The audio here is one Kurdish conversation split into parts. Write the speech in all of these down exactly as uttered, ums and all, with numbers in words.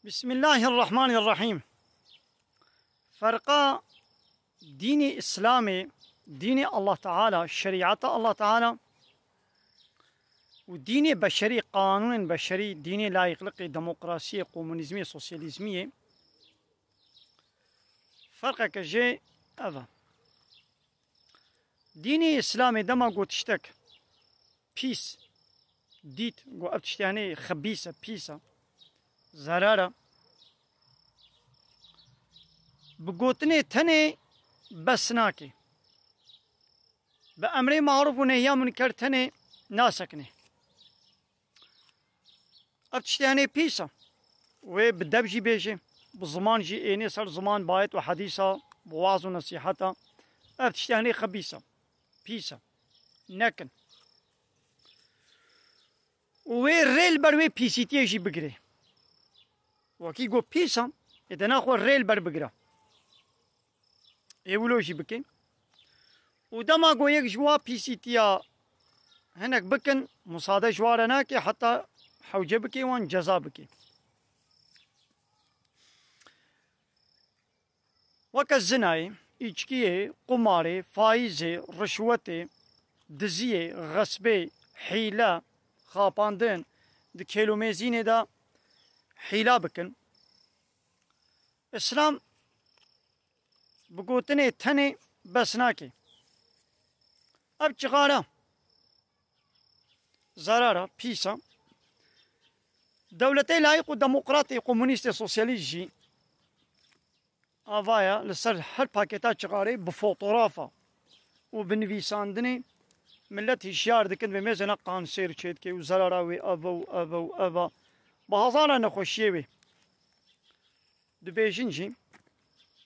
Bismillahirrahmanirrahîm. Ferqa dînê Îslamê, dînê Allah Teala, şerîeta Allah Teala û dînê beşerî, qanûnên beşerî, dînê layîqliqê, demokrasiyê, komunîzmiyê, sosyalîzmiyê, ferqeke jê ev e. Dînê Îslamê dema got tiştek pîs dît, got ev tiştê henê xebîs e, pîs e, zerar e, bi gotinê tenê bes nake. Bi emrê marûf û nehya munker tenê nasekine. Ev tiştê henê pîs e. Wê bi deb jî bêje, bi ziman jî ênê ser ziman bi ayet û hedîsa, bi waz û nesîheta. Ev tiştê henê xebîs e. Pîs e. Nekin. Û wê rê li ber wê pîsîtiyê jî bigire. Wekî got pîs e, ê de naxwe rê li ber bigire. Ê wilo jî bike. Û dema ku yek ji wa pîsîtiya hinek bikin, musade ji wa re nake heta hewce bike wan ceza bike. Weke zinayê, îçkiyê, qumarê, faîzê, rişwetê, diziyê, xesbê, hîle, xapandin, di kêlûmêzînê de hîla bikin. Îslam bi gotinê tenê bes nake. Ev çixara zerara, pîsa. Dewletê layîq û demokratê, komunîstê, sosyalîst jî avaya li ser her pakêta çixarê bi fotorafa û bi nivîsandinê millet hişyar dikin, vê mêzena kanser çêdike û zerara wê ev e û ev e û ev e. Bi hezara nexweşiyê wê. Dibêjin jî,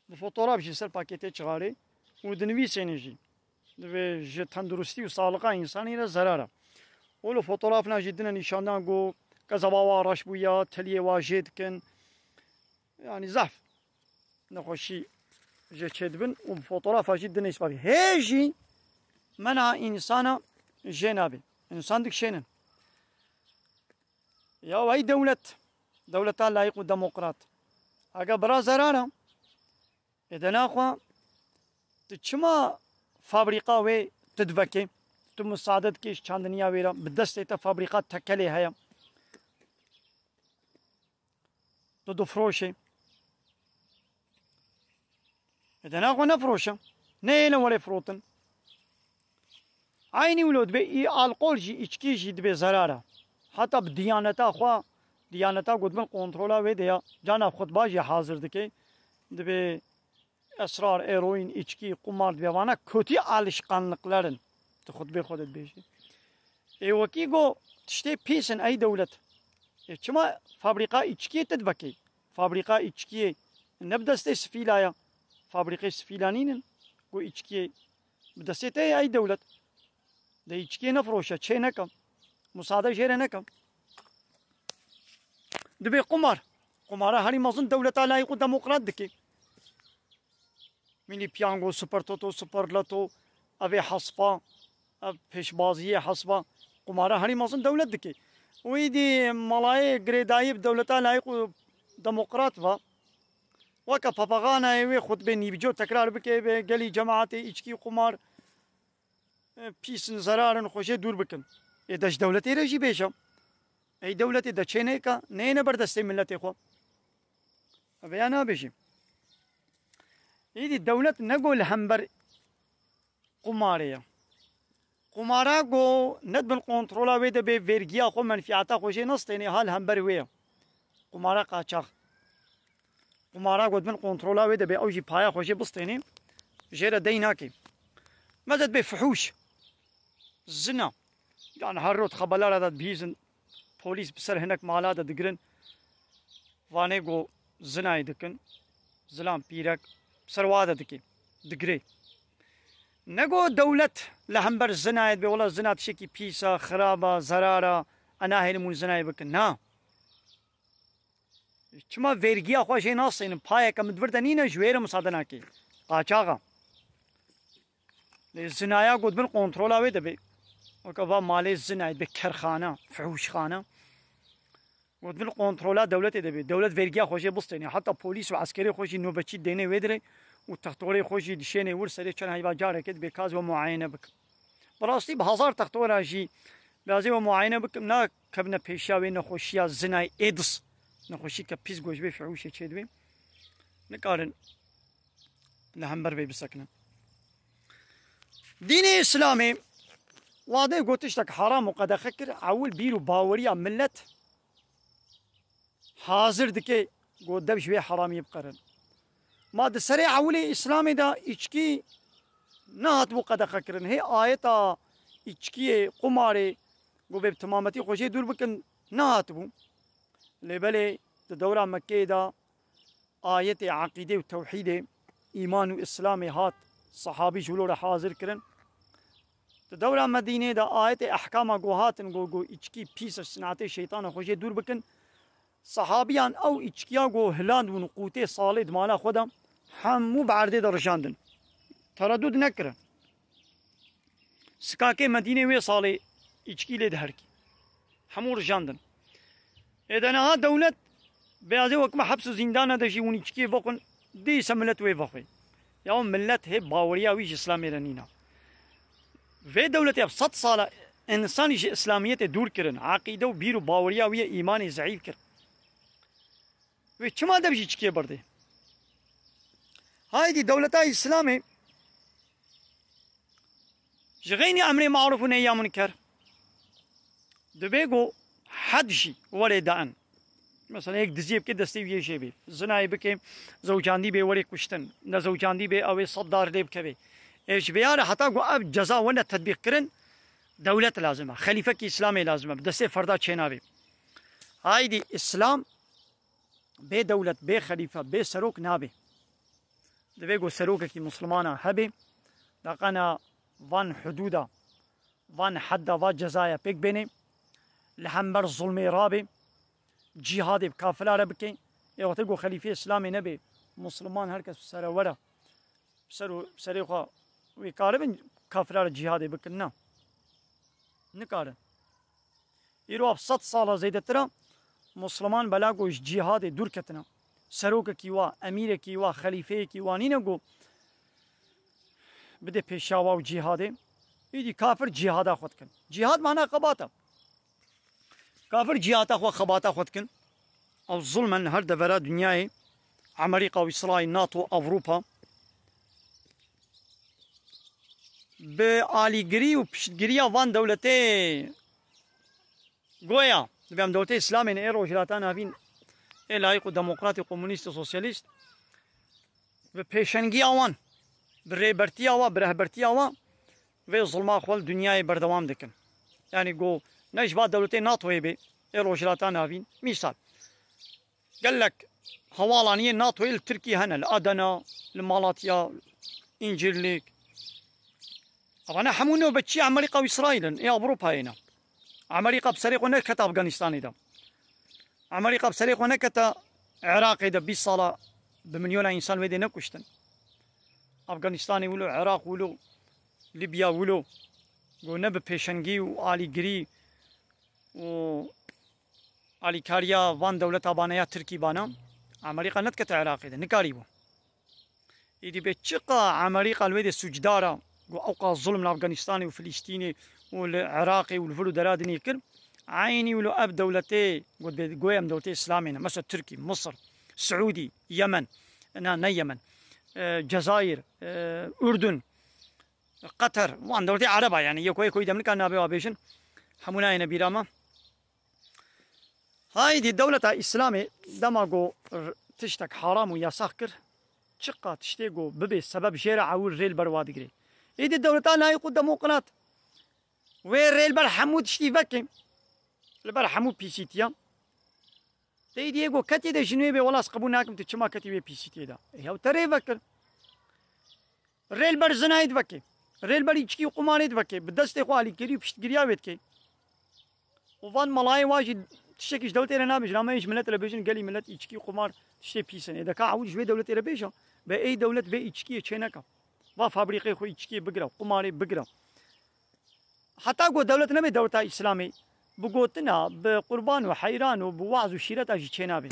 bi fotoğraf jî ser pakêtê çixarê û dinivîsêne jî. Divê ji tenduristî û saxliqa însanî re zerar e. Û li fotoğrafna jî dine nîşandan ku qezaba wa reş bûya, teliyê wa jê dikin. Yanî zehf nexweşî jê çêdibin û bi fotoğrafa jî dine îspat. Hê jî mena însana jê nabe. Însan dikşênin. Ya wey dewlet, dewleta layîq û demokrat. Ege bira zerar e, ê de naxwe tu çima fabrîqa wê tu divekê, tu musade dikê ji çandiniya wê re, bi destê te fabrîqa tekelê heye. Tu difroşê. Ê de naxwe nefroşe. Neyêne were firotin. Eynî wilo dibe, î alkol jî, îçkî jî dibe zerar e. Heta bi diyaneta xwe, diyaneta ku dibin kontrola wê de ya, cana xutba jî hazir dike. Dibe esrar, eroîn, îçkî, qumar dibe, vana kötü alışkanlıklar in. Tu xutbê xwe de dibêjî. Ê wekî go tiştê pîs in ey dewlet. Ê çima fabrîqa îçkiyê te dibekê? Fabrîqa îçkiyê ne bi destê sifîla ya. Fabrîqê sifîla nînin. Go îçkiyê bi destê te ye ey dewlet. De îçkiyê nefiroşe, çê neke. Musade jê re neke. Dibê qumar. Qumara herî mezin dewleta layîq û demokrat dike. Mînî piyango, super toto, super loto, ev ê hespa, ev pêşbaziyê hespa, qumara herî mezin dewlet dike. Û îdî malayê girêdayî bi dewleta layîq û demokrat va. Weke papaxanayê wê xutbê nîvco tekrar bike, bê gelî cemaetê îçkî, qumar, e, pîs in, zerar in, xwe jê dûr bikin. Ê de ji dewletê re jî bêje. Ey dewletê de çê nêka, neyêne ber destê miletê xwe. Vêya nabêjî. Îdî dewlet ne go li hember qumarê ye. Qumara go ne dibin kontrola wê de bê, vergiya xwe, menfîata xwe jê nestênê, ha li hember wê ye. Qumara qaçax. Qumara go dibin kontrola wê de bê, ew jî paya xwe jê bistênê, jê re dey nake. Mezet bê fihûş. Zina. Yani her rot xebelara de dibihîzin, polîs bi ser hinek mala de digirin. Vanê go zinayê dikin. Zilam pîrek bi ser wa de dikê. Digirê. Ne go dewlet li hember zinayê dibê, wela zina tiştekî pîs e, xirab e, zerar e, e nahêlin hûn zinayê bikin. Na. Çima vergiya xwe jê nastênin? Payeke min di vir de nîne, ji wê re misade nake. Qaçax e. Lê zinaya ku dibin kontrola wê de bê. Weke va malê zinayê dibe kerxane, fihûşxane. Got, vin kontrola dewletê de bê. Dewlet vergiya xwe jê bistêne. Heta polîs û eskerê xwe jî nobetçî dêne wê dirê û textorê xwe jî dişêne wir serê çend heyva careke dibê ka ez we muayene bikim. Bi rastî bi hezar textora jî bi ez ê we muayene bikim, nakevine pêşiya wê nexweşiya zinayê êdis. Nexweşî ke pîs go ji vê fihûşê çêdibê. Nikarin li hember vê bisekinin. Dînê Îslamê wadê got tiştek heram û qedexe kir, ewil bîr û baweriya millet hazir dike, got dev ji vê heramiyê biqerin. Ma di serê ewilê Îslamê de îçkî nehatibû qedexe kirin. Hê ayeta îçkiyê, qumarê, got bê bi timametî xwe jê dûr bikin, nehatibû. Lê belê di dewra Mekkeyê de ayetê eqîdê û tewhîdê, îman û Îslamê hat, sehabî ji wilo re hazir kirin. Di dewra Medînê de ayetê ehkama go hatin, go, go îçkî pîs e, sinatê şeytan e, xwe jê dûr bikin. Sehabiyan ew îçkiya go hilandibûn qûtê salê di mala xwe de, hemû bi erdê de rijandin. Teredûd nekirin. Sikakê Medînê wê salê îçkî lê diherkî. Hemû rijandin. Ê de niha dewlet beyazê wek me heps û zîndana de jî hûn îçkiyê vexwin, dîse millet wê vexwê. Ya millet hê baweriya wî ji Îslamê re nîna. Vê dewletê ev sed sala însanî ji Îslamiyetê dûr kirin. Eqîde û bîr û baweriya wî ye îmanê zeîf kir. Wê çima dev jî çikê birdê? Haydî dewleta Îslamê ji xeynî emrê marûf û nehya munker. Dibê ku hed jî were daan. Mesela yek diziyê bike destê wî yê jê bê. Zinayê bike zewcandî bê were kuştin. Ne zewcandî bê ew ê sed dar lê bikeve. Ê ji vêya re heta ku ev ceza were tetbîq kirin, dewlet lazim e. Xelîfekî Îslamê lazim e. Bi destê ferda çênabê. Haydî Îslam bê dewlet, bê xelîfe, bê serok nabe. Divê ku serokekî Muslimana hebe, deqena van hudûda, van hedda, va cezaya pêk bêne, li hember zulmê rabe, cîhadê bi kafira re bike. Ê wextê ku xelîfê Îslamê nebe, Musliman her kes bi serewera, bi ser û, bi serê xwe wê karibin kafira re cîhadê bikin? Na. Nikarin. Îro ev sed sala zêdetir e Musliman bela ku ji cîhadê dûr ketine. Serokekî wa, emîrekî wa, xelîfeyekî wa nîne ku bide pêşiya wa û cîhadê. Îdî kafir cîhada xwe dikin. Cîhad mana xebat e. Kafir cîhada xwe, xebata xwe dikin. Ew zulm e li her devera dinyayê. Amerîka û Îsraîl, NATO, Ewropa. Bi alîgirî û piştgiriya van dewletê goya, dibê em dewletê Îslamê ne, ê Rojhilata Navîn, ê layîq û demokrat û komunîst û sosyalîst, bi pêşengiya wan, bi rêbertiya wa, bi rehbertiya wa, vê zulma xwe li dinyayê berdewam dikin. Yanî go ne ji va dewletê NATOyê bê, ê Rojhilata Navîn. Mîsal, gelek hewalaniyê NATOyê li Tirkiyê hene, li Adana, li Malatya, Încîrlîk. Evane hemû nobetçî Amerîka û Îsraîl in, ê Ewropayê ne. Amerîka bi serê xwe nekete Afganistanê de. Amerîka bi serê xwe nekete Iraqê de, bîst sala bi milyona însan wê dê nekuştin. Afganistanê wilo, Iraq wilo, Libya wilo. Go ne bi pêşengî û alîgirî û alîkariya van dewleta bane ya Tirkî bane, Amerîka nedikete Iraqê de, nikarîbû. Îdî bê çiqa Amerîka li wê de sûcdar e, ku ewqa zulm li Afganistanê û Filîstînê û li Iraqê û li vir û dera dinê kir, eynî wilo ev dewletê, ku dibê goyê em dewletê Îslamê ne, mesela Tirkî, Misir, Siûdî, Yemen, na, ne Yemen, e, Cezayir, e, Urdun, Qeter, wan dewletê Ereba, yanî yeko yeko îdem nika nabe wa bêjin, hemû nayêne bîra me. Haydî dewleta Îslamê dema ku r-, tiştek haram û yasax kir, çiqa tiştê ku bibê sebeb jê re ewil rê li ber wa digirê. Êdî dewleta layîq û demokrat wê rê li ber hemû tiştî veke, li ber hemû pîsîtiya. Tê diyê ku ketê de ji nû bê, wela ez qebûl nakim tu çima ketî wê pîsîtiyê de. Ê, hew te rê vekir. Rê li ber zinayê diveke. Rê li ber îçkî û qumarê diveke. Bi destê xwe alîkirî û piştgiriya wê dike. Û van melayê wa jî tiştekî ji dewletê re nabêjin. Ama ê ji miletê re bêjin, gelî milet îçkî û qumar tiştê pîs in. Ê deka ewil ji wê dewletê re bêje. Be ê dewlet vê îçkiyê çê neka. Va fabrîqê xwe îçkiyê bigire, qumarê bigire. Heta ku dewlet nebe dewleta Îslamê, Bi gotina, bi qurban û heyran û bi waz û şîret ev jî çênabê.